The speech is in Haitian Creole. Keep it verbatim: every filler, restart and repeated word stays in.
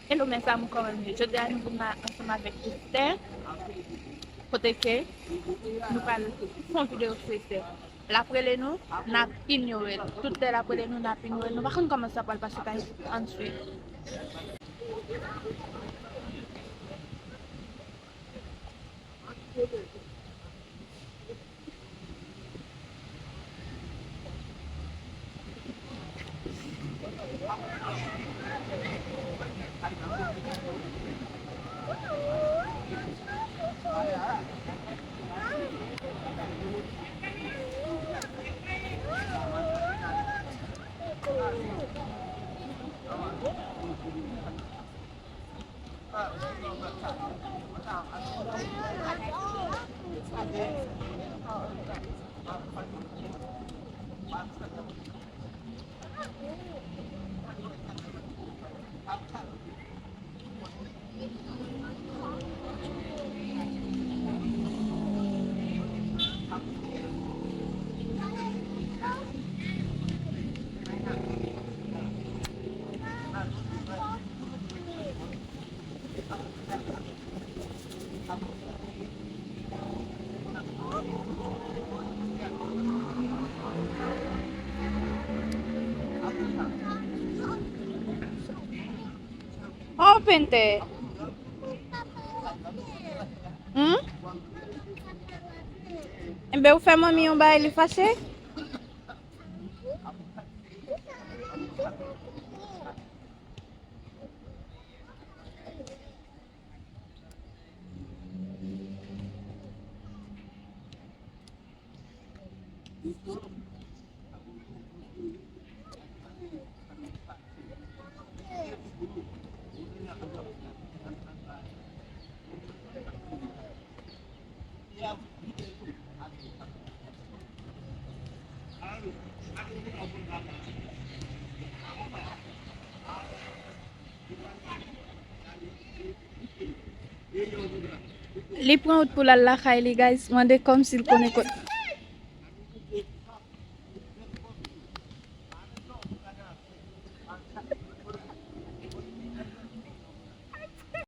Hello mes amours, kòman nou ye? Jodi a nou vin la ansanm avèk Esther, kote ke nou pral fè yon videyo sou Esther. L ap rele nou, n ap inyore l. Tout lè l ap rele nou, n ap inyore l. Nou pa konn kòman sa pral pase, guys. Ann swiv. Oh, Pente. Hmm? Enben, ou fè manmi yon bagay, li fache? Li pran wout pou l al lakay li, guys. Mande kòmsi l konnen kot.